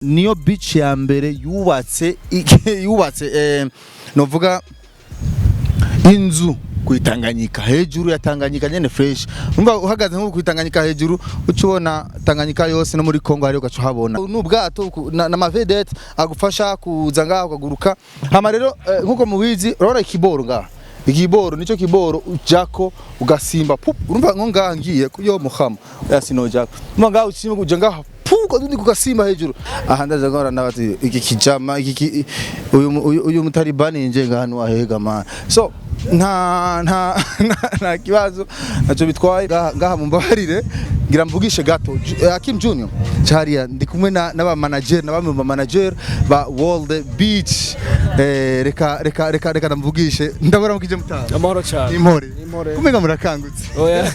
Niyo beach ya mbere yubatse, novuga inzu kuitanganyika, hejuru ya Tanganyika nyene fresh. Umva, uhagaze nko kuitanganyika hejuru, uca ubona Tanganyika yose, no muri Kongo hariyo ugaca uhabona. N'ubwato na ma vedette agufasha kuza ngaho ukaguruka. Hama rero, nkuko mubizi, urabona ikiboro ngaha, ikiboro nico kiboro ujako ugasimba pup. Urumva nko ngaha ngiye yo muhama ya sinojako, urumva ngaha usimba uja ngaha pup, undi kugasimba hejuru. Aha ndaza ngora nabati iki kijama iki uyu mutalibani nje ngaha ahega man. So nta kibazo naco bitwaye. Ngaha mumbabarire, ngira mvugishe gato Hakim Junior Charia. Ndi kumwe na n'aba manager na bamwe mu manager ba World Beach. Reka ndamvugishe. Ndabona mukije mutaha. Amahoro cyane. Impore? Impore. Kumenga murakangutse. Oya.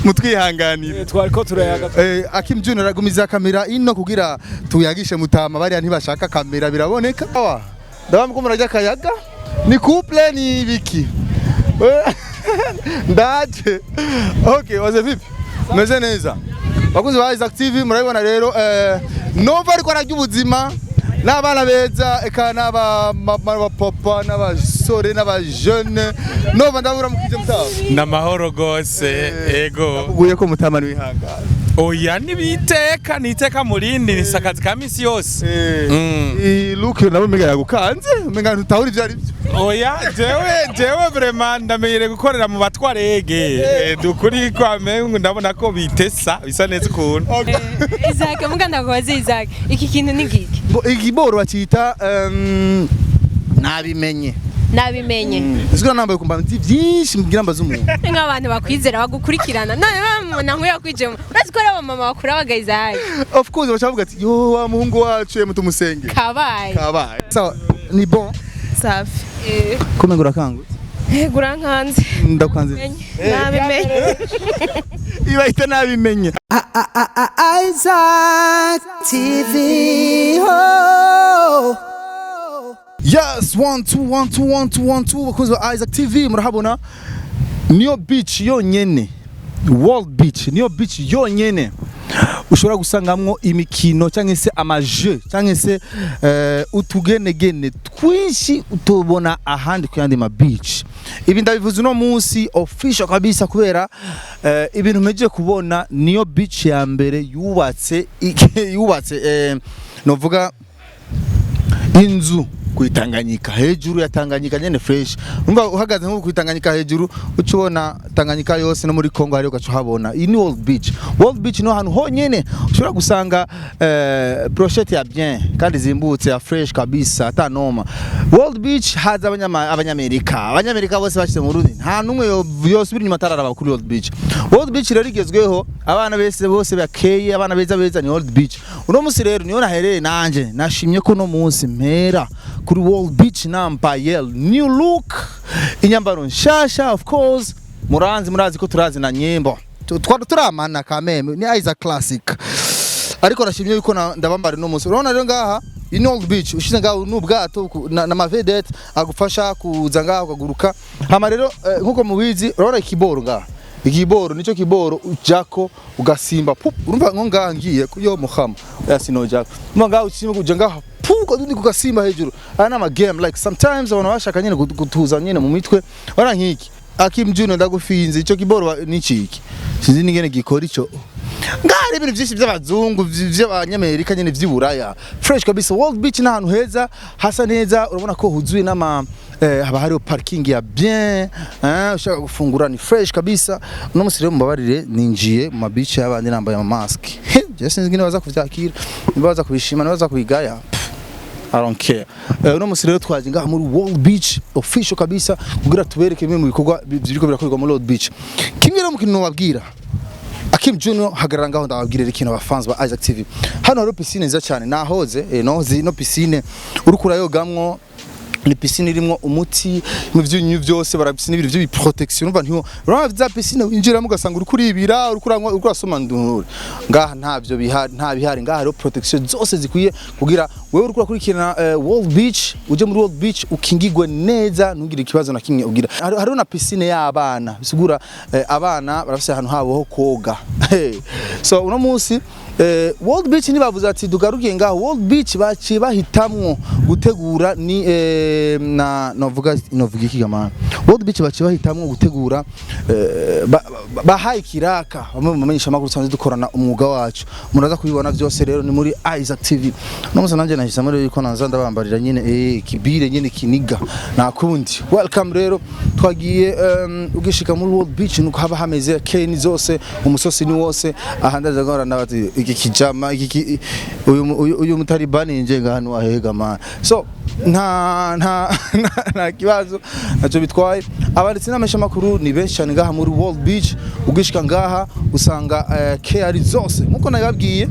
Mutwihanganire. Twariko turayaga. Hakim Junior aragumiza kamera ino kugira tuyagishe mutama. Bariya ntibashaka kamera, biraboneka. Awa ndabona ko murajya akayaga, ni couple ni biki? Ndaje. Okay, waze vipi? Meze neza. Bakunzi ba Isaac TV, murabibona rero, Nova ariko ararya ubuzima n'abana beza, eka n'aba mama, n'abapapa, n'abasore, n'abajene. Nova, ndabura mukije mutaha. Namahoro gose, ego. Uguye ko mutama wihangana. Oya, nibiteka niteka murindi, ni sakazi ka misi yose. Iyi look nawe umenga yagukanze, umenga ntutahura ivyo ari byo. Oya, jewe vraiment ndamenyereye gukorera mu batwarege. Dukuri kwa mengu ndabona ko bitesa bisa neza ukuntu. Isaac, muga ndakubaze Isaac, iki kintu ni giki? Bo, igiboro bakita nabimenye. Nabimenye. Nziko nambaye kumba nzi byinshi mbwira mbaza umuntu. Nk'abantu bakwizera bagukurikirana, none bamubona nk'uyo kwijemo, urazi ko ari abamama bakura baga Isaac. Of course, bacavuga ati: "Yo, wa muhungu wacu, yemwe tumusenge." Kabaye. Kabaye. Sawa, ni bon. Safi. Kumenga urakangutse. Urankanze. Ndakwanze. Nabimenye. Ibahita nabimenye. Isaac TV. Oh. Yes, one two one two one two one two. Bakunzi ba Isaac TV, murahabona niyo beach yonyene, World Beach niyo beach yonyene ushobora gusangamwo imikino cyangwa se amaje cyangwa se utugenegene twinshi utubona ahandi ku yandi ma beach. Ibi ndabivuze uno munsi official kabisa kubera ibintu meje kubona. Niyo beach ya mbere yubatse, novuga inzu kuitanganyika, hejuru ya Tanganyika nyene fresh. Umva, uhagaze nko kuitanganyika hejuru, uca ubona Tanganyika yose, no muri Kongo hariyo ugaca uhabona. Iyi ni World Beach. World Beach no hantu honyene ushobora gusanga brochette ya bien kandi zimbutse, ya fresh kabisa, ata noma. World Beach haza abanyamerika bose bashize mu Burundi, nta numwe yosubira inyuma atararaba kuri World Beach. World Beach rero igezweho, abana bese bose bakeye, abana beza beza ni World Beach. Uno munsi rero niyo nahereye nanje, nashimye ko uno munsi mpera kuri World Beach nambaye new look, inyambaro nshasha. Of course muranzi, murazi ko turazi na nyimbo. Twari turamana kameme ni Isaac Classic, ariko nashimye yuko ndabambara uno munsi. Urabona rero ngaha iyi ni World Beach. Ushize ngaho n'ubwato na ma vedette agufasha kuza ngaho ukaguruka. Hama rero, nkuko mubizi, urabona ikiboro ngaha, ikiboro nico kiboro ujako ugasimba pup. Urumva nko ngaha ngiye yo muhama ya sinojako, urumva ngaha usimba uja ngaha pup, undi kugasimba hejuru. Aya ni ama game, like sometimes abantu bashaka nyene gutuza nyene mu mitwe. Ora nkiki Akim Junior, ndagufinze ico kiboro ni ciki, sinzi n'ingene gikora ico. Ngaha hari ibintu byinshi by'abazungu, by'abanyamerika nyene, vy'iburaya, fresh kabisa. World Beach ni ahantu heza, hasa neza. Urabona ko huzuye n'ama haba hariho parking ya bien, ushaka gufungura ni fresh kabisa. Uno musi rero mubabarire, ninjiye mu ma beach y'abandi nambaye ama mask. Je sinzi ngene baza kuvyakira, niba baza kubishima, niba baza kubigaya. Pff, I don't care. Uno musi rero twaje ngaha muri World Beach official kabisa kugira tubereke bimwe mu bikorwa biriko birakorerwa muri World Beach. Kimwe rero mu kintu nobabwira, Akim Junior, hagarara ngaho ndababwira ikintu abafans ba Isaac TV. Hano hari piscine nziza cyane nahoze, noze no piscine uriko urayogamwo, ni piscine irimwo umuti mu vyunyu byose, bara piscine ibintu by'ibi protection. Urumva ntiwo urabona za piscine winjiramo ugasanga uriko uribira, uriko uranywa, uriko urasoma ndunure. Ngaha ntavyo bihari, nta bihari. Ngaha hariho protection zose zikwiye kugira Wewe uriko urakurikirana World Beach, uje muri World Beach ukingigwe neza, ntugire ikibazo na kimwe ugira. Hariho na piscine y'abana, bisigura abana barafise ahantu habo ho koga. So uno munsi World Beach nibavuze ati dugarukiye ngaho. World Beach baciye bahitamwo gutegura ni na novuga iki gamana, World Beach baciye bahitamwo gutegura bahaye ikiraka bamwe mu bamenyesha makuru dusanzwe dukorana umwuga wacu. Muraza kubibona byose rero ni muri Isaac TV. No musa nanje nahisemo rero yuko naza ndabambarira nyene kibire nyene kiniga nakundi. Welcome rero, twagiye ugishika muri World Beach nuko haba hameze, keni zose, umusosi ni wose. Aha ndaza gahora nabati iki kijama iki uyu mutalibani nje ngahano ahega man. So nta kibazo ntacyo bitwaye. Abanditsi n'amesha makuru ni benshi cyane ngaha muri World Beach. Ugishika ngaha usanga KR zose nkuko nababwiye.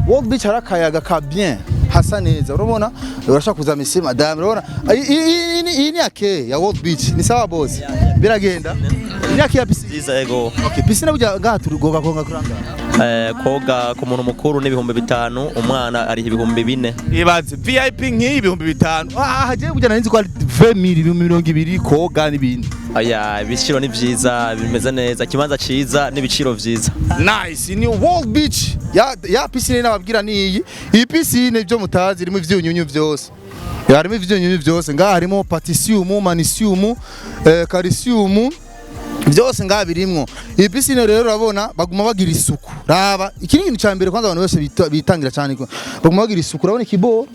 World Beach hari akayaga ka bien, hasa neza. Urabona urashaka kuza misi madame, urabona iyi ni ake ya World Beach. Ni sawa boss, biragenda ni ake ya piscine. Nziza, ego. Okay, piscine burya ngaha turi koga kuranga. Koga ku muntu mukuru n'5,000, umwana ari 4,000. Ibaze VIP nk'iyi 5,000. Ah, hagiye burya nari nzi ko ari 20,000, 20,000 koga n'ibindi. Aya ibiciro ni vyiza, bimeze neza, ikibanza ciza n'ibiciro vyiza. Nice, ni World Beach ya piscine nababwira ni iyi piscine ibyo mutazi irimo ivyunyunyu byose. Ya, harimo ivyunyunyu byose ngaha, harimo potassium, magnesium, calcium, byose ngaha birimwo. Iyi piscine rero urabona baguma bagira isuku. Raba iki ni ikintu cya mbere kwanza abantu bose bitangira cyane, baguma bagira isuku. Urabona ikiboro,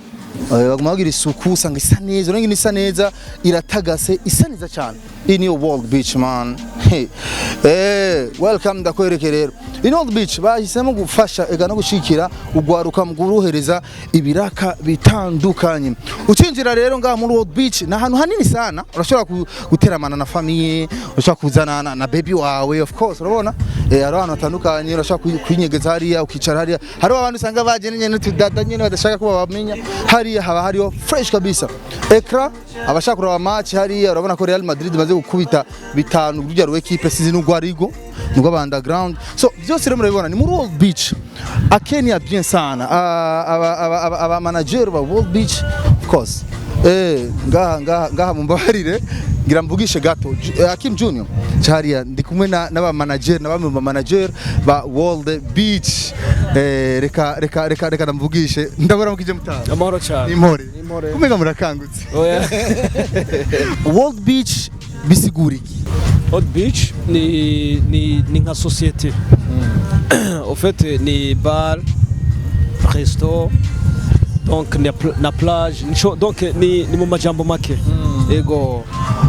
baguma bagira isuku, usanga isa neza. Urabona ingene isa neza, iratagase, isa neza cyane. Iyi ni World Beach man. Hey. Welcome, ndakwereke rero. Iyi ni World Beach bahisemo gufasha ega no gushikira ugwaruka mu guruhereza ibiraka bitandukanye. Ucinjira rero ngaha muri World Beach ni ahantu hanini sana, urashobora guteramana na famille, urashobora kuzana na baby wawe of course. Urabona hari ahantu hatandukanye urashobora kwinyegeza hariya, ukicara hariya. Hariho abantu usanga baje nyene n'utudada nyene badashaka ko babamenya, hariya haba hariho fresh kabisa. Écran, abashaka kuraba match hariya, urabona ko Real Madrid imaze gukubita bitanu rujya ru équipe sizi n'ugwa Rigo nubwo aba underground. So byose rero murabibona ni muri World Beach akenia bien sana. Aba manager ba World Beach of course, ngaha mumbabarire ngira mvugishe gato. Hakim Junior Charia, ndi kumwe na n'aba manager na bamwe mu manager ba World Beach. Reka ndamvugishe. Ndabona mukije mutaha. Amahoro cyane. Impore? Impore. Kumega murakangutse. Oya. World Beach bisigura iki? World Beach ni nka société. Au fait ni bar, resto, donc na plage, donc ni mu majambo make. Ego.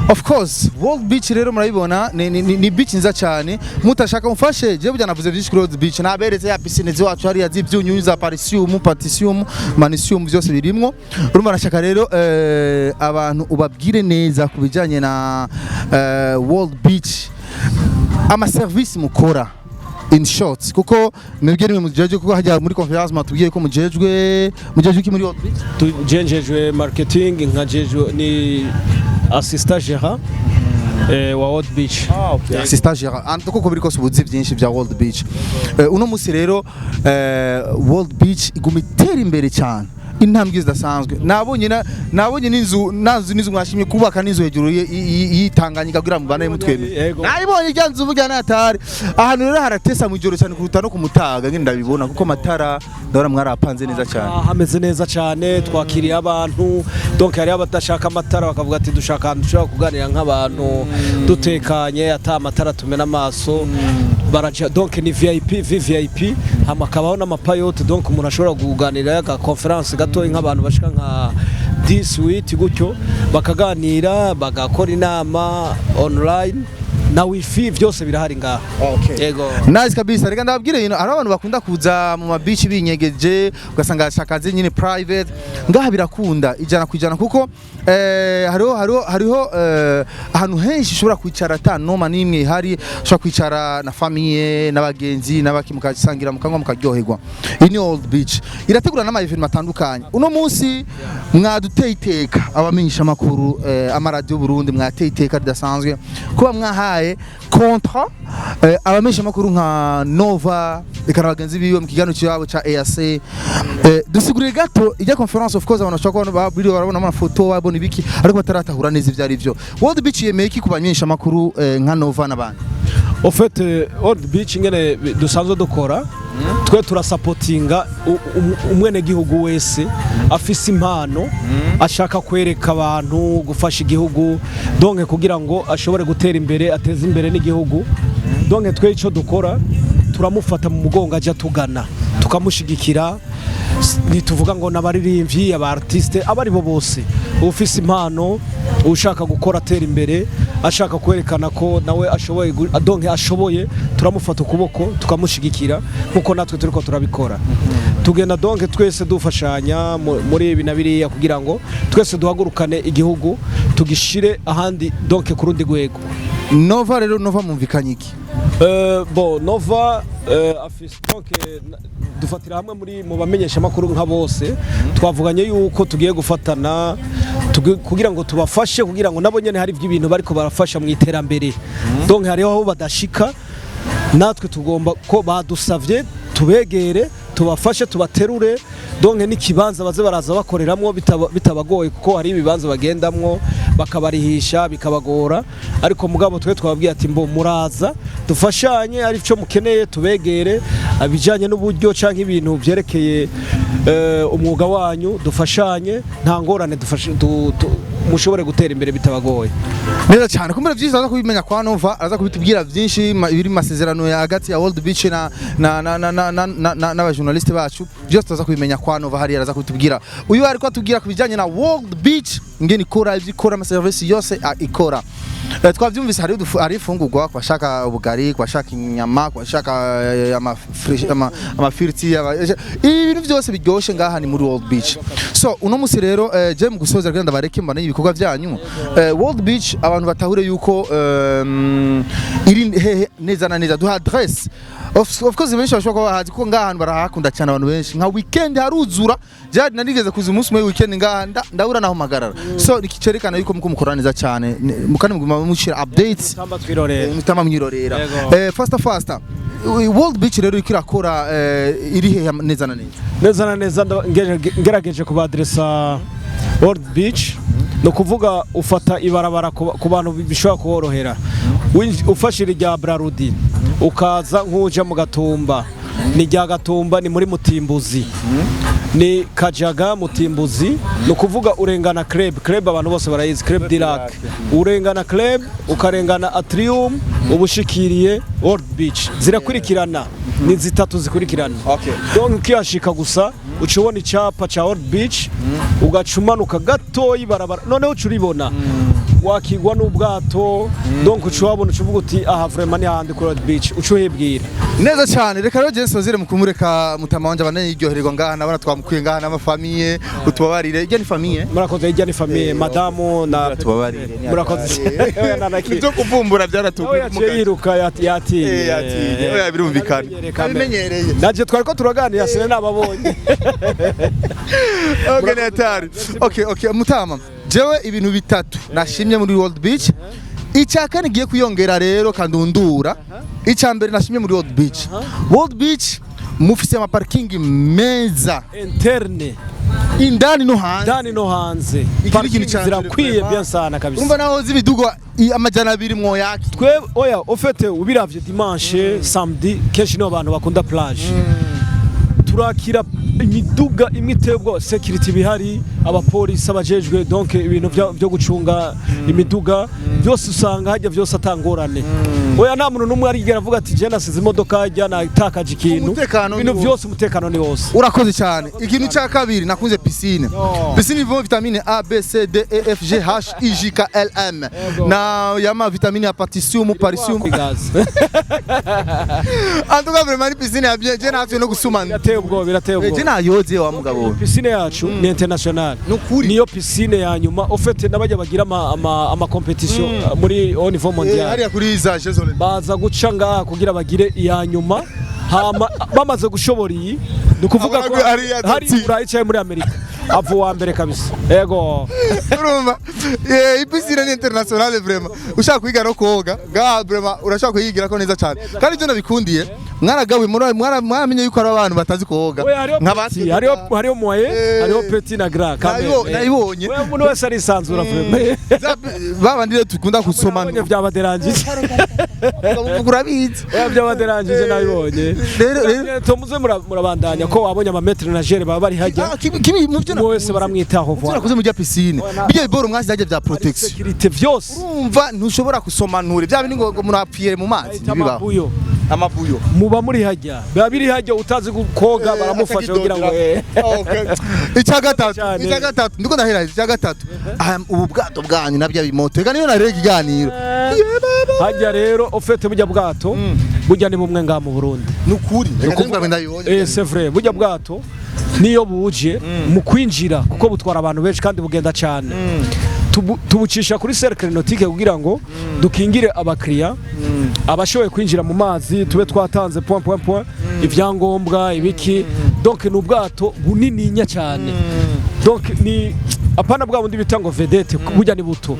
Of course, World Beach rero murabibona ni beach nziza cyane. Mutashaka mufashe je burya navuze byinshi kuri World Beach, naberetse ya piscine ziwacu hariya z'ibyunyunyu za calcium, potassium, magnesium, byose birimwo. Urumva nashaka rero abantu ubabwire neza ku bijyanye na World Beach, ama service mukora in short, kuko mwebwe nimwe mujejwe, kuko hajya muri conference mwatubwiye ko mujejwe iki muri World Beach? Jenjejwe marketing, nkajejwe ni assistant gérant wa World Beach. Assistant gérant en tout cas biri kose ubuzi byinshi bya World Beach. Uno musi rero World Beach iguma itera imbere cyane, intambwe zidasanzwe. Nabonye n'inzu nazo n'inzu mwashimye kubaka n'inzu hejuru y'Itanganyika kugira ngo mubane mutweme. Yego. Nayibonye irya nzu burya natari ahantu rero haratesa mu ijoro cyane kuruta no ku mutaga ngene ndabibona, kuko amatara ndabona mwarapanze neza cyane. Ah, hameze neza cyane, twakiriye abantu. Donc hariho abadashaka amatara bakavuga ati dushaka ahantu dushobora kuganira nk'abantu dutekanye, ata amatara tumena amaso baraja. Donc ni VIP, VVIP, hama hakabaho n'amapayote, donc umuntu ashobora kuganira aka conference gatoya nk'abantu bashika nka 10 8 gutyo, bakaganira, bagakora inama online na wifi, byose birahari ngaha. Okay. Yego. Nice kabisa. Reka ndababwire yino hari abantu bakunda kuza mu mabici binyegeje, ugasanga ashakaze nyine private. Ngaha birakunda 100% kuko hariho ahantu henshi ushobora kwicara ata noma n'imwe ihari, ushobora kwicara na famille n'abagenzi n'abaki mukasangira, mukanywa, mukaryoherwa. Iyi ni World Beach irategura n'ama event atandukanye. Uno munsi mwaduteye iteka abamenyesha makuru, amaradiyo Burundi, mwateye iteka ridasanzwe kuba mwahaye Yahaye contrat abamenyesha makuru nka Nova eka na bagenzi biwe mu kiganiro cyabo ca EAC. Dusigurire gato ijya conference. Of course, abantu bashobora kuba biri barabona amafoto, babona ibiki, ariko bataratahura neza ivyo ari byo. World Beach yemeye iki ku bamenyesha makuru nka Nova n'abandi? Au fait, World Beach, ingene dusanzwe dukora, twe turasapotinga umwenegihugu wese afise impano, ashaka kwereka abantu, gufasha igihugu, donc kugira ngo ashobore gutera imbere, ateze imbere n'igihugu. Donc twe icyo dukora, turamufata mu mugongo, ajya tugana tukamushigikira. Ntituvuga ngo n'abaririmbyi, aba artiste, abo ari bo bose, ufise impano, ushaka gukora atera imbere, ashaka kwerekana ko nawe ashoboye, donc ashoboye, turamufata ukuboko tukamushigikira nkuko natwe turiko turabikora. Tugenda donc twese dufashanya muri ibi na biriya kugira ngo twese duhagurukane igihugu, tugishire ahandi, donc ku rundi rwego. Nova rero, Nova mumvikanye iki? Bon, Nova afise, donc dufatira hamwe muri mu bamenyesha makuru nka bose. Twavuganye yuko tugiye gufatana kugira ngo tubafashe, kugira ngo nabo nyene hari ibintu bariko barafasha mu iterambere. Donc hariho aho badashika, natwe tugomba ko badusavye tubegere, tubafashe, tubaterure, donc n'ikibanza baze baraza bakoreramwo bitabagoye, kuko hari ibibanza bagendamwo bakabarihisha bikabagora. Ariko mugabo twe twababwiye ati mbo muraza dufashanye, ari cyo mukeneye tubegere, abijanye n'uburyo canke ibintu vyerekeye umwuga wanyu, dufashanye, nta ngorane, dufashe mushobore gutera imbere bitabagoye. Neza cyane. Kumbura byinshi aza kubimenya kwa Nova, aza kubitubwira byinshi ibiri mu masezerano ya hagati ya World Beach na n'abajournaliste bacu. Byose tuza kubimenya kwa Nova hariya, araza kubitubwira. Uyu ariko atubwira ku bijyanye na World Beach, ingene ikora, ibyo ikora, ama service yose ikora. Twabyumvise, hari ifungurwa ku bashaka ubugari, ku bashaka inyama, ku bashaka amafiriti, ibintu byose biryoshye ngaha ni muri World Beach. So uno musi rero, je mu gusoza kugira ndabareke mbane ibikorwa byanyu, World Beach abantu batahure yuko iri hehe neza na neza? Duha adresse. Of course benshi bashobora kuba bahazi, kuko ngaha hantu barahakunda cyane abantu benshi. Nka weekend haruzura. Jadi narigeze kuza umunsi umwe weekend ngaha, ndabura naho magarara. So nikicerekana yuko muko mukora neza cyane, mukandi muguma mushira updates. Tamba twirorera. Mutama mwirorera. Yego. Faster faster, World Beach rero iriko irakora, iri hehe neza na neza? Neza na neza, ngerageje kubadresa World Beach, ni ukuvuga ufata ibarabara ku bantu bishobora kuborohera. Ufashe irya Brarudi, ukaza nk'uja mu Gatumba, ni irya Gatumba, ni muri Mutimbuzi, ni Kajaga Mutimbuzi. Ni ukuvuga urengana club, club abantu bose barayizi, Club du Lac. Urengana club, ukarengana Atrium, uba ushikiriye World Beach. Zirakurikirana, ni zitatu zikurikirana. Donc ukihashika gusa uca ubona icyapa cya World Beach, ugaca umanuka gatoya ibarabara, noneho uca uribona, wakigwa n'ubwato. Donc uca uhabona, uca uvuga uti aha vraiment ni hahandi kuri World Beach, uca uhibwira. Neza cyane. Reka rero Jesse nsozere mu kumureka mutama wanje abandanye yiryohererwa ngaha. Nabona twamukuye ngaha n'amafamiye, utubabarire, ijya ni famille. Murakoze, hirya ni famille, madamu na Tubabarire. Murakoze. Oya, Ibyo kuvumbura nawe byaratuguye. yaciye yiruka, yatinye. Yatinye. Oya, birumvikana. Abimenyereye. Naje twari ko turaganira, sine nababonye. Okay, ni hatari. Okay, mutama, jewe ibintu bitatu nashimye muri World Beach, icya kane giye kuyongera rero kandundura. Icya mbere nashimye muri World Beach, World Beach mufise ama parking meza. Interne. Indani no hanze. Ndani no hanze. Iki ni Parking ikintu ca mbere zirakwiye. vraiment. Bien sana kabisa. Urumva naho z'ibidugo 200 mwoyaki. Twe oya, au fait ubiravye dimanche, samedi, kenshi niho abantu bakunda plage. Turakira imiduga imwe iteye ubwoba, security bihari, abapolisi abajejwe donc ibintu byo gucunga imiduga byose, usanga hajya byose atangorane. Oya, nta muntu n'umwe arigera avuga ati je nasize imodoka hajya, natakaje ikintu. Umutekano ni Ibintu wose. byose, umutekano ni wose. Urakoze cyane. Ikintu cya kabiri nakunze, piscine. Piscine ivamo vitamine A, B, C, D, E, F, G, H, I, J, K, L, M na yama vitamine ya potassium, calcium. Igaze. En tout cas vraiment ni piscine ya bien. Je natwe no gusuma. Birateye ubwoba, birateye Je ubwoba. nayoze wa mugabo. Piscine yacu ni international. Nukuri. Niyo piscine ya nyuma au fait n'abajya bagira ama competition muri au niveau mondial. Hariya kuri za Jeux Olympiques. Baza guca ngaha kugira bagire iya nyuma. Hama bamaze gushobora iyi, ni ukuvuga ko Abona ko hariya hari ati- Burayi cyangwa muri Amerika. Ava uwa mbere kabisa, ego. Urumva, ipiscine ni internationale vraiment. Ushaka kwiga no koga ga, vraiment urashaka kuyigira ko neza cyane. Kandi ibyo nabikundiye, mwaragawe, mwaramenye yuko ari abantu batazi koga. Oya, hariho petit, hariho moyen, hariho petit na grand quand même. Nayibonye. Oya, umuntu wese arisanzura vraiment. Babandi rero dukunda gusoma. Nabonye byabaderangije. Urabizi. Oya, byabaderangije, nabibonye. Rero Tumuze murabandanya ko wabonye ama maître nageur baba bari hajya. Ah, kimi mu byo Umwe wese baramwitaho. Muvyo Voilà. nakoze muri piscine, bijya biboro mwasi hajya bya protection. Sécurité vyose. Urumva ntushobora gusomanura bya bindi ngo umuntu apfire mu mazi, ntibibaho. Amabuyo. Amabuyo. Muba muri hajya, biba biri hajya, utazi koga baramufasha kugira ngo Icya gatatu. Cyane. Icya gatatu, ndiko ndahera icya gatatu. Ah, ubu bwato bwanyu nabyo bimoto reka niyo narega iganiro. Hajya rero ufite bujya bwato, bujya ni bumwe ngaha mu Burundi. Nukuri reka ndumva ndabibonye. C'est vrai, bujya bwato niyo buje mu kwinjira, kuko butwara abantu benshi kandi bugenda cyane. Tubucisha kuri cercle nautique kugira ngo dukingire abakiriya abashoboye kwinjira mu mazi, tube twatanze point point point, ibyangombwa ibiki. Donc ni ubwato bunininya cyane, donc ni apana bwa bundi bita ngo vedette, burya ni buto.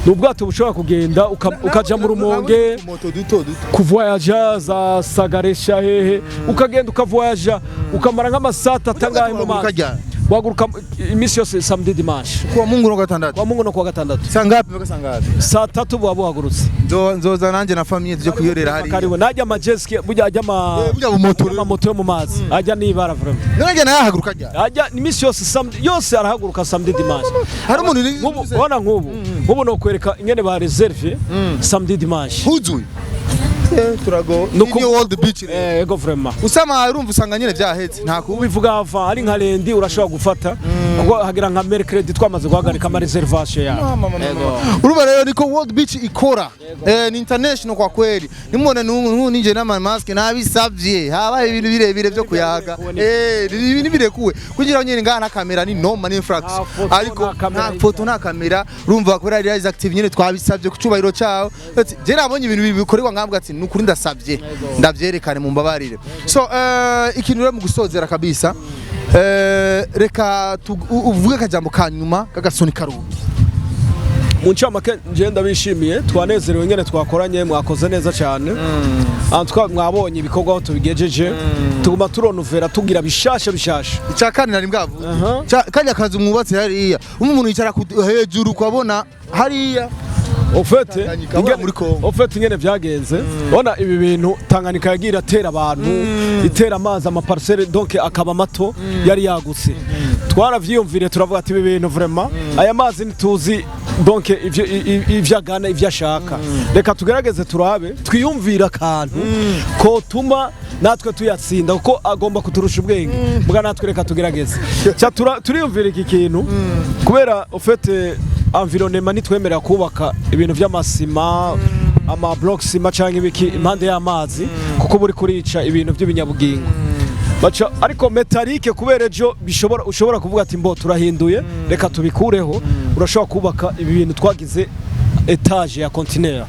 Ni ubwato bushobora kugenda ukaja mu Rumonge, moto duto duto, kuvoyaja za Sagaresha hehe, ukagenda ukavoyaja ukamara nk'amasaha 3 angahe mu mazi. Ukajya. Waguruka iminsi yose, samedi, dimanche. Kuwa Mungu no gatandatu. Kwa Mungu no kuwa gatandatu. Saa ngapi mpaka saa ngapi? Saa 3 buba buhagurutse. Nzoza nanjye na famille tujye kuyorera hariya. Karibu, najya ama jet ski, burya ajya ama Burya bumoto rero. Amamoto yo mu mazi ajya nibara vraiment. None naye ahaguruka ajya? Ajya iminsi yose, samedi yose arahaguruka, samedi, dimanche. Hari umuntu Nk'ubu ubona nk'ubu no kwereka ingene ba réservé samedi, dimanche. Huzuye. Turago ni World Beach rero. Ego vraiment. Usama urumva usanga nyine byahetse nta kubi. Ubivuga hava ari nka lundi urashobora gufata, kuko hagira nka mercredi twamaze guhagarika ama réservation yawe. Urumva rero niko World Beach ikora, ni international kwa kweli. Nimubone n'ubu ninje n'ama mask nabisavye, habaye ibintu birebire byo kuyaga, ni ibintu birekuwe kugira nyine ngaha na kamera ni noma ni infrax. Nta foto, Ariko nta kamera. Nta foto, nta kamera, urumva kubera ari active nyine twabisavye ku cubahiro cyawo. Ati, je nabonye ibintu bikorerwa nkambwa ati nukuri ndasavye ndavyerekane mumbabarire. So ikintu rero mu gusozera kabisa, reka uvuge akajambo ka nyuma k'agasoni karugi. Mu ncamake, njye ndabishimiye, twanezerewe ingene twakoranye, mwakoze neza cyane. En tout cas, mwabonye ibikorwa aho tubigejeje, tuguma turonuvera tugira bishasha bishasha. Icya kane nari mbwavuze. Aha. Kajya kazu mwubatse hariya, umuntu yicara hejuru ukabona hariya Ufete Tanganyika, ubona muri Congo. Ufete ingene vyagenze, ubona ibi bintu Tanganyika yagiye iratera abantu, itera amazi ama parcelle, donc akaba mato yari yagutse. Twaravyiyumviriye turavuga ati ibi bintu vraiment, aya mazi ntituzi donc ivyo ivyo agana, ivyo ashaka. Reka tugerageze turabe twiyumvire akantu kotuma natwe tuyatsinda, kuko agomba kuturusha ubwenge mbwa natwe reka tugerageze. Ca turiyumvira iki kintu kubera ufete environnement nitwemerera kubaka ibintu vy'amasima, ama block sima canke ibiki impande y'amazi, kuko buri kurica ibintu by'ibinyabugingo baca. Ariko métallique, kubera ejo bishobora ushobora kuvuga ati mbo turahinduye, reka tubikureho, urashobora kubaka ibi bintu. Twagize étage ya conteneur,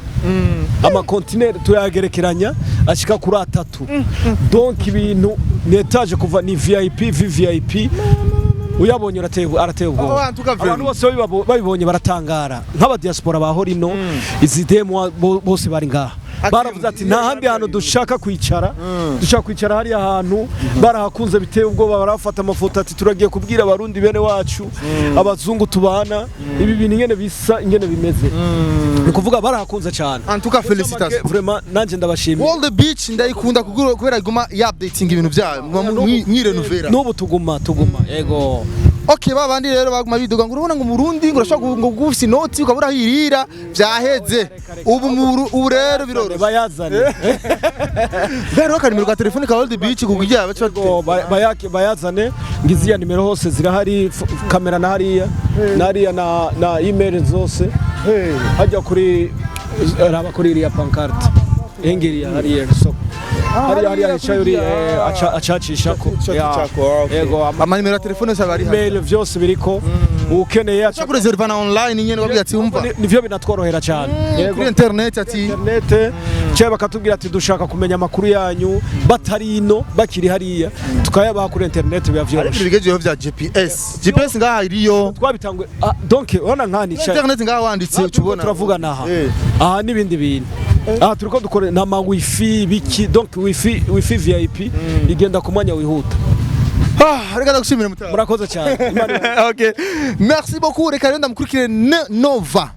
ama conteneur turayagerekeranya ashika kuri atatu. Donc ibintu ni étage, kuva ni VIP, VVIP, uyabonye urateye arateye ubwoba. Oh, en tout cas, Abantu bose babibonye baratangara, nk'aba diaspora ba horino izi demo bose bari ngaha baravuze ati nta handi hantu dushaka kwicara, dushaka kwicara hariya hantu. Barahakunze biteye ubwoba, barafata amafoto ati turagiye kubwira Abarundi bene wacu, abazungu tubana, ibi bintu ingene bisa, ingene bimeze. Ni ukuvuga barahakunze cyane. En tout cas, félicitations. Vraiment nanjye ndabashimiye. World Beach ndayikunda kubera iguma ya updating ibintu byayo, muba mwirenovera. N'ubu tuguma yego. Okay, babandi rero baguma biduga ngo urabona ngo Murundi ngo urashobora ngo gufisa inoti ukabura aho irira, vyaheze ubu ubu rero biroroshye. Bayazane. Rero akanimero ka telefone ka World Beach kugira bace. Yego, bayazane, ngiziya nimero hose zirahari, kamera na hariya na hariya na email zose hajya kuri, raba kuri iriya pancarte ingiriya hariya isoko hariya hariya hicaye uriya acacishako. Ya. Yego, Amanimero ya telefone yose aba ari hano. Email vyose biriko, ukeneye aca. Ushobora kureserva na online nyene wabwiye ati umva. Nivyo binatworohera cyane. Yego. Kuri internet ati Internet. Cyangwa bakatubwira ati dushaka kumenya amakuru yanyu batari ino, bakiri hariya, tukayabaha kuri internet, biba Ariko vyoroshe. Ibigejeho vya GPS, GPS ngaha iriyo. Twabitangwe, donc urabona nka nicaye Internet ngaha wanditse turiko ucubona. Turavugana aha. Aha n'ibindi bintu aha turiko dukora n'ama wifi biki, donc wifi VIP igenda ku mwanya wihuta. Ah, reka ndagushimire mutara. Murakoze cyane. Okay, merci beaucoup. Reka rero ndamukurikire Nova.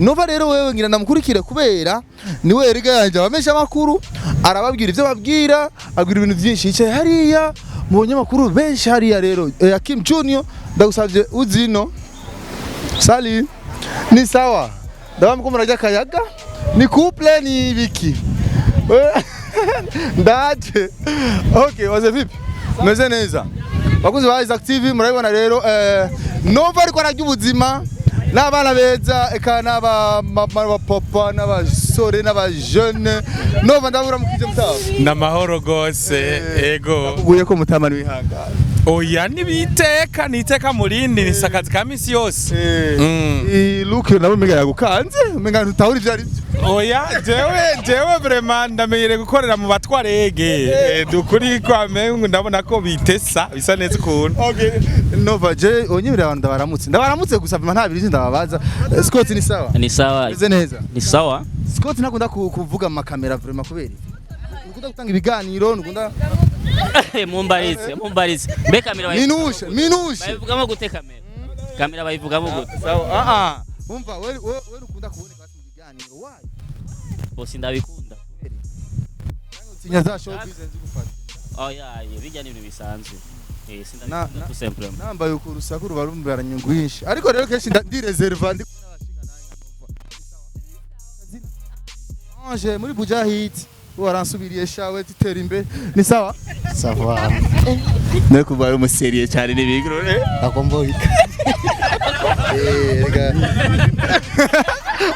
Nova rero, wewe ngira ndamukurikire kubera niwe erega yanje abamesha amakuru, arababwira ivyo babwira, abwira ibintu byinshi. Yicaye hariya mu banyamakuru benshi hariya rero. Akim Junior, ndagusavye uzino. Sali, ni sawa? Ndabona ko murarya akayaga, ni couple ni biki? Ndaje. Okay, waze vipi? Meze neza. Bakunzi ba Isaac TV, murabibona rero, Nova ariko ararya ubuzima n'abana beza, eka n'aba mama, n'abapapa, n'abasore, n'abajene. Nova, ndabura mukije mutaha. Namahoro gose, ego. Uguye ko mutama wihangana. Oya, nibiteka niteka murindi, ni sakazi ka misi yose. Iyi look nawe umenga yagukanze, umenga ntutahura ivyo ari byo. Oya, jewe vraiment ndamenyereye gukorera mu batwarege. Dukuri kwa mengu ndabona ko bitesa bisa neza ukuntu. Okay, Nova, je onyemerera abantu ndabaramutse, ndabaramutse gusa vima, nta bintu ndababaza. Scott, ni sawa? Ni sawa. Meze neza? Ni sawa. Scott ntakunda kuvuga mu makamera vraiment, kubera iki? Ntukunda gutanga ibiganiro, ntukunda? Mumbarize, mumbarize. Mbe kamera Minushe, minushe. Bayivugamo gute kamera? Kamera bayivugamo gute? Sawa. Ah ah. Umva, wewe ukunda kuboneka basi mu biganiro, why? Bose ndabikunda. Utinya za show business zigufata? Oya, bijya ni ibintu bisanzwe. Sindabikunda tout simplement. Nambaye uku urusaku ruba rumbaranye rwinshi. Ariko rero kenshi ndi reserva ndi kumwe n'abashinga nawe nka Nova. Ange muri Bujahid waransubiriye shawe, titera imbere. Ni sawa? Ça va. No kuba ari umuseriye cyane n'ibigro. Nakomboyika. Rega.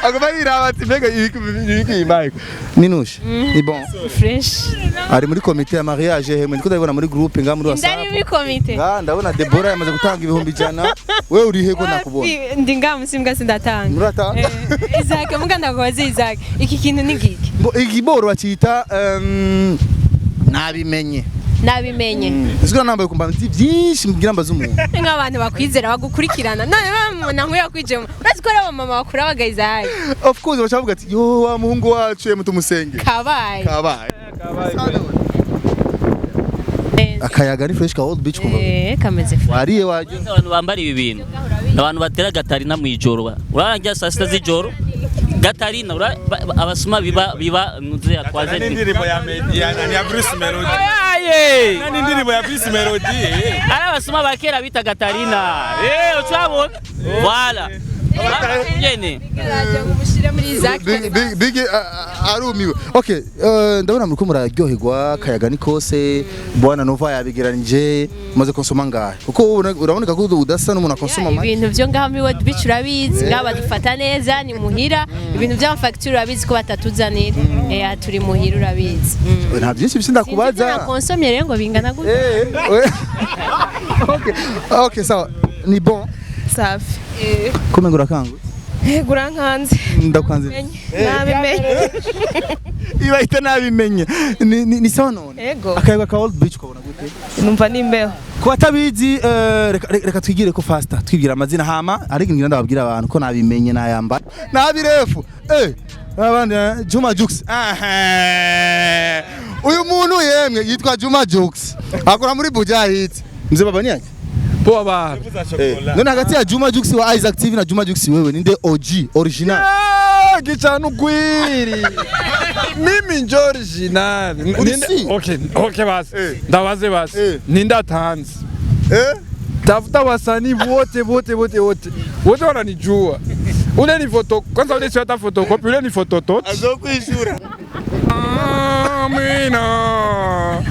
Aguma yiraba ati mbega ibiki Mike. Minushe. Ni bon? Fresh. Ari muri komite ya mariage hemwe, ndiko ndabibona muri groupe nga muri Ndari WhatsApp. muri komite. Nga ndabona Deborah yamaze gutanga 100,000. Wewe uri he ko nakubona? Ndi ngaha musi mbwa sindatanga. Muratanga? Isaac, muga ndakubaze Isaac. Iki kintu ni giki? Bo igiboro bakita nabimenye. Nabimenye. Nzikora nambaye kumba nzi byinshi mbwira mbaza umuntu. Nk'abantu bakwizera bagukurikirana. None bamubona nk'uyo kwijemo. Urazi ko ari abamama bakura baga Isaac. Of course bacavuga ati yo wa muhungu wacu yemwe tumusenge. Kabaye. Kabaye. Akayaga ni fresh ka Old Beach kumva. Kameze fresh. Wariye waje. Abantu bambara ibi bintu. Abantu batera gatarina mu ijoro. Urarangira saa sita z'ijoro. Gatarina abasuma biba ntuze atwaze. N'indirimbo ya Meddy ya Bruce Melody. Aye! N'indirimbo ya Bruce Melody. Ari abasuma ba kera bita gatarina. Ucabona? Voilà. Nyene. Umushire muri Isaac. Big Big arumiwe. Okay, ndabona muriko muraryoherwa, akayaga ni kose, bwana Nova yabigeranije, maze konsoma ngahe? Kuko uraboneka ko udasa n'umuntu akonsoma make. Ibintu byo ngaha muri World Beach urabizi, ngaha badufata neza, ni muhira. Ibintu by'amafagitire urabizi ko batatuzanira. Turi muhira urabizi. Nta byinshi bisi Sinzi ibyo ndakubaza. nakonsomye rero ngo bingana gute. Okay. Okay, sawa. Ni bon. Safi. Kumenga urakangutse. Urankanze. Ndakwanze. Nabimenye. Iba ita nabimenye. Ni sawa none? Ego. Akayaga ka Old Beach ukabona gute? Numva nimbeho. Ku batabizi, reka twigire ko faster twibwira amazina, hama ariko ngira ndababwira abantu ko nabimenye nayambaye nabirefu abandi, Juma Jux. Aha. Uyu muntu yemwe yitwa Juma Jux, akora muri Bujahid. Mzee baba ni Poa bana. None hagati ya Juma Jux wa Isaac TV na Juma Jux wewe, ninde OG original? Gicana ugwiri. Mimi njo original. Uri si? Okay, basi. Ndabaze basi. Ninde atanzi? Eh? Tafuta wasanii wote wote wote wote. Wote wananijua. Ule ni foto kwanza, ule sio hata photocopy, ule ni photototi. Azokwishura. Amina.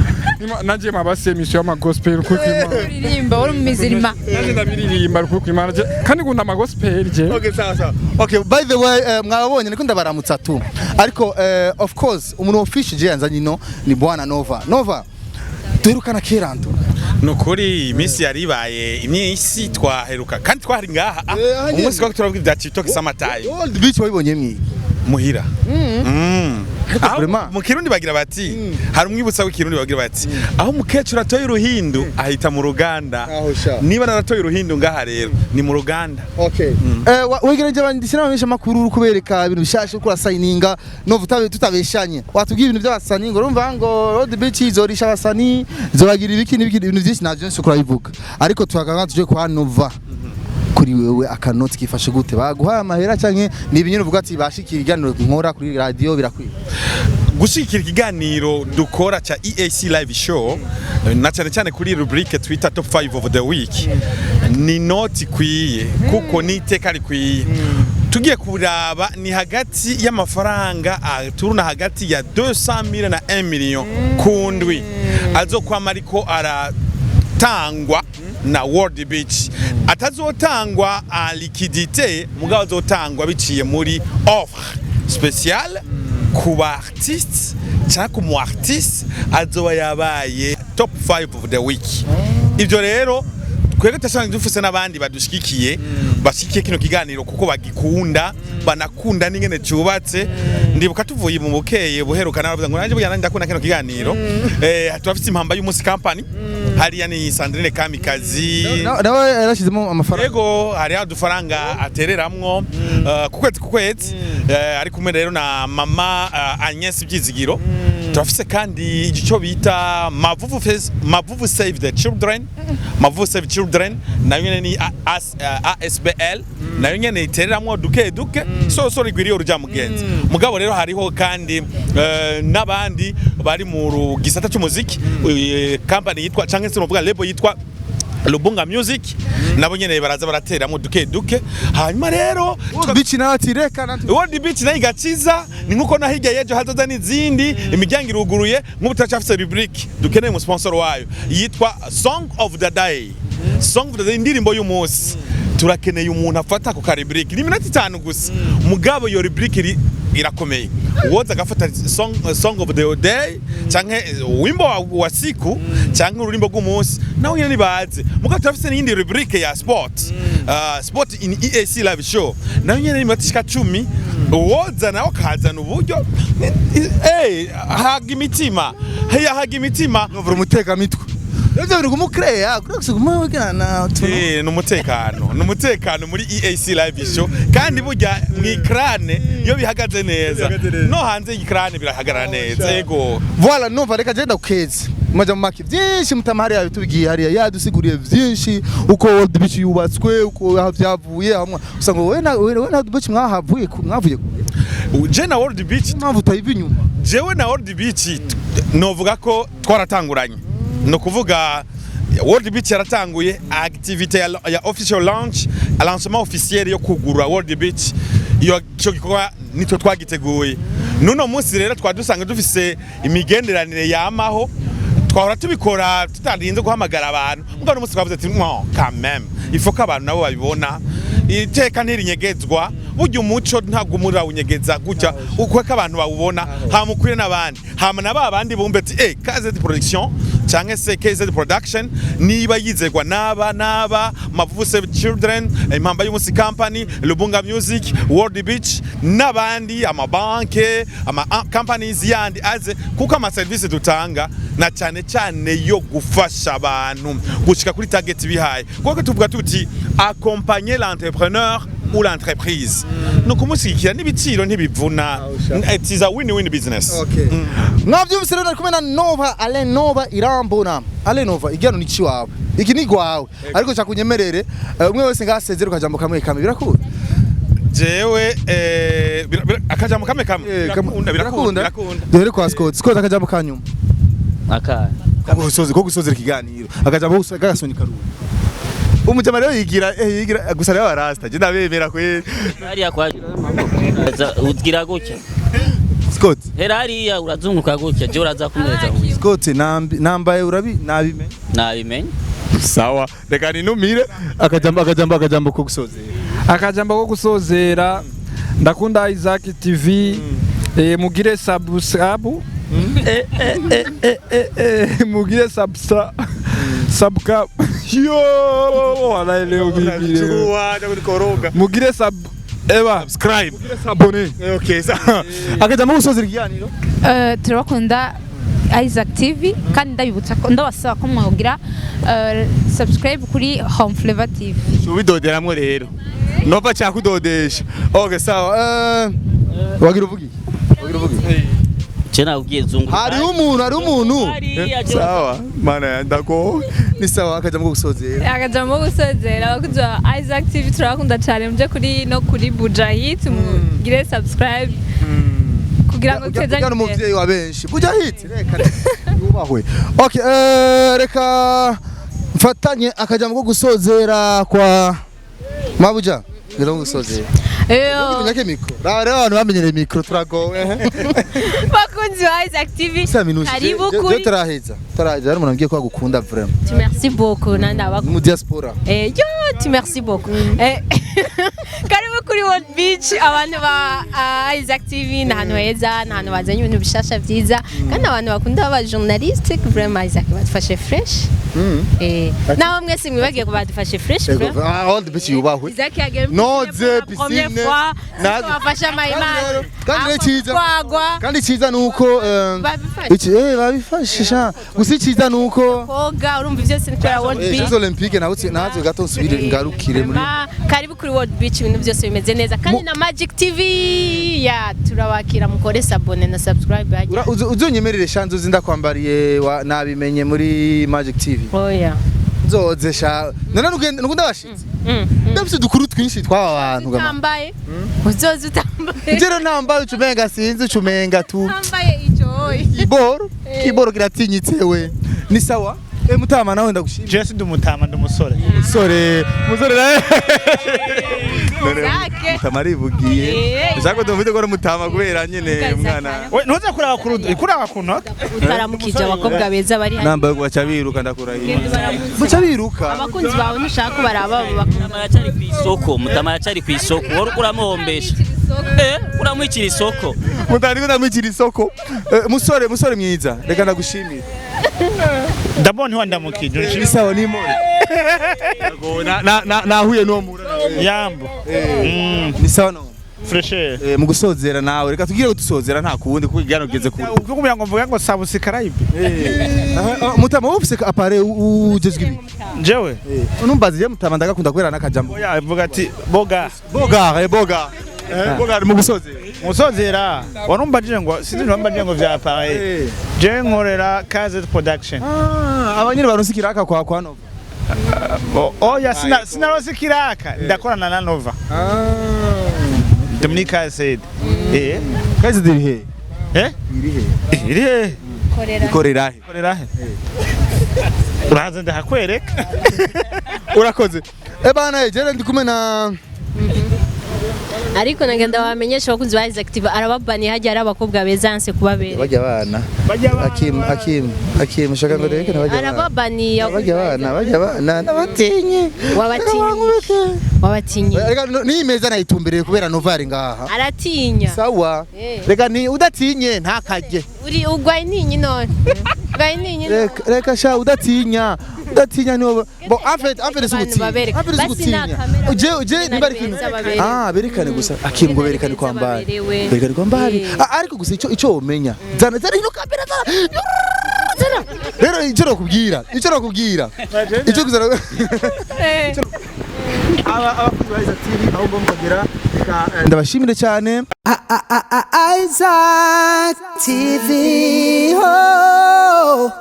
Nanje mabasi emission y'ama gospel kuko imana. Uririmba uri mu mizirima. Nanje ndabiririmba kuko imana kandi ngunda ama gospel je. Okay, sawa sawa. Okay, by the way, mwabonye niko ndabaramutsa tu. Ariko of course umuntu official je yanzanye ino ni bwana Nova. Nova, duherukana kera nto. Nukuri iminsi yari ibaye imyinshi twaheruka kandi twari ngaha. Aha nyene. Umunsi twari turavuga ibya TikTok summertime. Old Beach wabibonye mwi? Muhira. Aho Vraiment. mu Kirundi bagira bati, hari umwibutsa w'ikirundi bagira bati: "Aho umukecuru atoye uruhindu ahita mu ruganda." Aho sha. Niba naratoye uruhindu ngaha rero ni mu ruganda. Okay. Wegereje abanditsi n'abamenyesha makuru, uri kubereka ibintu bishasha, uriko urasayininga no tutabeshanye. Watubwiye ibintu by'abasani, ngo urumva ngo Road Beach izorisha abasani, izobagira ibiki n'ibiki, ibintu byinshi navyo nsi kurabivuga. Ariko tuhakanga tuje kwa Nova. Kuri wewe akanoti kifashe gute? Baguhaye amahera canke ni ibinyene uvuga ati bashikira iganiro nkora kuri radio birakwiye? Gushigikira ikiganiro dukora cha EAC Live Show, na cyane cyane kuri rubrique twita Top 5 of the Week, ni noti ikwiye kuko ni iteka rikwiye. Tugiye kuraba ni hagati y'amafaranga aturuna hagati ya 200,000 na 1 million ku ndwi azokwama, ariko aratangwa na World Beach, atazotangwa en liquidité, mugabo azotangwa biciye muri offre spéciale ku ba artiste cyangwa ku mu artiste azoba yabaye top 5 of the week. Ibyo rero twebwe turasanga dufise n'abandi badushigikiye, bashigikiye kino kiganiro kuko bagikunda, banakunda n'ingene cyubatse. Ndibuka tuvuye mu bukeye buheruka naravuze ngo nanjye burya nanjye ndakunda kino kiganiro. Turafise Impamba y'Umunsi Company, hariya ni Sandrine Kamikazi. Nawe yarashizemo amafaranga? Yego, hariho udufaranga atereramwo ku kwezi ku kwezi. Ari kumwe rero na mama Agnes Byizigiro. Turafise kandi icyo bita Mavuvu Mavuvu Save the Children. Mavuvu Save Children nayo nyene ni ASBL, nayo nyene itereramwo duke duke, so so rigwiriye uruja mugenzi. Mugabo rero hariho kandi n'abandi bari mu gisata cy'umuziki, company yitwa, canke se novuga label yitwa Lubunga Music, nabo nyene baraza barateramo duke duke. Hanyuma rero Beach nawe ati reka natwe. World Beach nayo igakiza, ni nkuko na hirya y'ejo hazoza n'izindi. Imiryango iruguruye. Nk'ubu turacyafise rubrique dukeneye umu sponsor wayo yitwa Song of the Day. Song of the Day, indirimbo y'umunsi. Turakeneye umuntu afata ku ka rubrique, ni iminota 5 gusa, mugabo iyo rubrique irakomeye. Uwoza agafata song of the day canke wimbo wa siku canke ururimbo rw'umunsi, nawe nyene nibaze. Mugabo turafise n'iyindi rubrique ya sport, sport in EAC Live Show, nayo nyene ni iminota ishika 10. Uwoza nawe akazana uburyo, haga imitima heya, haga imitima. Novura umuteka mitwe. Ivyo biri kumucrea kuri gusuguma utuntu. Ni umutekano, ni umutekano muri EAC Live Show. Kandi burya mu ikrane iyo bihagaze neza, no hanze y'ikrane birahagarara neza, yego. Voilà, numva reka genda kukeze. Maja mu maki byinshi mutama hariya tubigiye hariya yadusiguriye byinshi uko World Beach yubatswe, uko aho byavuye hamwe. Usanga wowe na World Beach mwahavuye mwavuye ku Je na World Beach impamvu utayiva inyuma. Jewe na World Beach novuga ko twaratanguranye. No kuvuga World Beach yaratanguye activité ya official launch, lancement officiel yo kugura World Beach. Iyo cyo gikorwa nitwe twagiteguye. Nuno munsi rero twadusanga dufise imigenderanire yamaho, twahora tubikora tutarinze guhamagara abantu. Mugabo uno munsi twavuze ati: "Non, quand même, il faut ko abantu nabo babibona." Iteka ntirinyegezwa. Burya umuco ntabwo umurawunyegeza gutya, uko ko abantu bawubona hamukwire n'abandi, hama na ba bandi bumve ati: "KZ Production canke se KZ Production niba yizegwa n'aba n'aba Mavuvu Save Children, Impamba y'Umunsi Company, Lubunga Music, World Beach n'abandi, amabanke, ama companies yandi aze, kuko ama service dutanga na cyane cyane yo gufasha abantu gushika kuri target bihaye, kuko tuvuga tuti accompagner l'entrepreneur ou l'entreprise, ni ukumushyigikira n'ibiciro ntibivuna. It is a win-win business." Okay. Mwavyumvise rero, nari kumwe na Nova, Alain Nova Irambona. Alain Nova, igihano ni ciwawe. Iki ni gwawe. Ariko cakunyemerere umwe wese ngasezera ukajambo kamwe kamwe, birakunda? Jewe akajambo kamwe kamwe? Birakunda, birakunda, birakunda. Duhere kwa Scott. Scott, akajambo kanyuma. Akahe? Ko gusozera ikiganiro. Akajambo gasoni karuwe. Umujama rero yigira gusa rero arasta. Je ndabemera kweli. Hariya kwa ugira gutya. Scott. Hera hariya urazunguka gutya, je uraza kumeza gutya. Scott, nambaye urabi nabimenye. Nabimenye. Sawa. Reka ninumire akajambo ko gusozera. Akajambo ko gusozera: ndakunda Isaac TV. Mugire subscribe, mugire subscribe yo wala leo mimi leo. Mugire sub Eba subscribe. S'abonner. Okay, sawa. Akajambo gusozera ikiganiro. Turabakunda Isaac TV, kandi ndabibutsa ko ndabasaba ko mwogira subscribe kuri Home Flavor TV. Ubidoderamwo rero. Nova cyakudodesha. Okay, sawa. Wagira uvugi? Wagira uvugi? Je nakubwiye zungu. Hariho umuntu, hariho umuntu. Hariya, je- Sawa. Mana ndako. Ni sawa, akajambo gusozera. Akajambo gusozera, abakunzi ba Isaac TV, turabakunda cyane. Muje kuri no kuri Bujahit mugire subscribe kugira ngo Ujya tutezanye ujya imbere. n'umuvyeyi wa benshi. Buja hit. Reka yubahwe. Okay, reka mfatanye akajambo ko gusozera kwa Mabuja. Ngira gusozera. Eyo. Ngake mikro. Rero abantu bamenyereye mikro turagowe. Bakunzi ba Isaac TV, karibu kuri Turaheza. Turaheza, hari umuntu ambwiye ko agukunda vraiment. Tu merci beaucoup, nanda Mu diaspora. Yo, tu merci beaucoup. Karibu kuri World Beach, abantu ba Isaac TV, ni ahantu heza, ni ahantu bazanye ibintu bishasha byiza, kandi abantu bakunda aba journaliste, vraiment Isaac badufashe fresh. Naho mwese mwibagiye ko badufashe fresh. Ego, Vraiment. ah, World Beach yubahwe. Isaac yagiye Noze première piscine. fois, Naze. bafashe amayimana. Kandi rero icyiza Kwagwa. kandi icyiza nuko Babifashe. iki babifashe sha. Gusa icyiza nuko Koga, urumva byose ni kubera World Beach. Jeux Olympique nawe natwe gato nsubire ngarukire muri Vraiment, karibu kuri World Beach, ibintu byose bimeze neza, kandi na Magic TV ya turabakira, mukore s'abonner na subscribe hajya. Uzonyemerere sha, nzozi ndakwambariye nabimenye muri Magic TV. Oya. Nzoze sha. None nugenda bashitse. Ndafise udukuru twinshi tw'aba bantu gama. Utambaye, uzoze utambaye. Njero ntambaye ucumenga sinzi ucumenga tu. Utambaye icyo oya. Kiboro, kiboro kiratinyitse we. Ni sawa? Mutama nawe ndagushimira. Je ndi umutama, ndi umusore. Musore, musore nawe. Zake. Mutama arivugiye. Eh. Ushaka tumvite ko ari mutama kubera nyene umwana. We ntuze kuraba ku kuraba ku ntoke. Utaramukije abakobwa beza bari hano. Nambaye baca biruka ndakurahiye. Genda ubaramutse. Baca biruka. Abakunzi bawe ntushaka ko baraba abo bakunda. Mutama aracari ku isoko, Mutama aracari ku isoko. Wari uramuhombesha. Uramwicira isoko. Mutama ndiko ndamwicira isoko. Musore, musore mwiza. Reka ndagushimire. Ndabona ntiwandamukije. Ni sawa ni more. Nahuye n'uwo mura. Yambo. Ni sawa no. Fresher. Mu gusozera nawe reka tugire gusozera nta kuwundi kuko ikiganiro kigeze kure. Kugira ngo mvuge ngo subscribe. Mutama wowe ufise appareil ugezwe ibi. Jewe. Numbaza je Mutama ndagakunda kubera nakajambo. Oya mvuga ati boga. Boga, boga. Boga mu gusozera. Musozera. Warumbajije ngo sinzi ntiwambajije ngo vya appareil. Je nkorera KZ Production. Abanyene baronse ikiraka kwa Nova. Oya sinaronse ikiraka, ndakorana na Nova. Ndi muri KZ. KZ iri he? Eh? Iri he? Iri he? Ikorera he? Ikorera he? Uraza ndahakwereka. Urakoze. Bana jere ndi kumwe na Ariko nagenda bamenyesha abakunzi ba Isaac TV, arababaniye hajya ari abakobwa beza yanse kubabera. Bajya abana. Akim, Akim, Akim shaka ngo reka bajya abana. Arababaniye. Bajya abana, bajya abana nabatinye. Wabatinye. Wabatinye. Reka ni meza nayitumbereye kubera Nova ari ngaha. Aratinya. Sawa. Reka ni udatinye ntakajye. Uri ugwaye ninyi none. Ugwaye ninyi none. Reka sha udatinya. Udatinya ni bo en fait Abantu babereka. en fait Basi sugutinya. nta kamera Uje nimba ari beza ikintu. baberewe. Berekane gusa. Akim ngo berekane kwa mbari. baberewe. Berekane kwa mbari. Ariko gusa ico womenya. Zana zana ino kamera zana. Zana. Rero icyo nakubwira, icyo nakubwira. Icyo kuzana. Abakunzi ba Isaac TV aho ngomba kugera reka ndabashimire cyane. Isaac TV. Oh.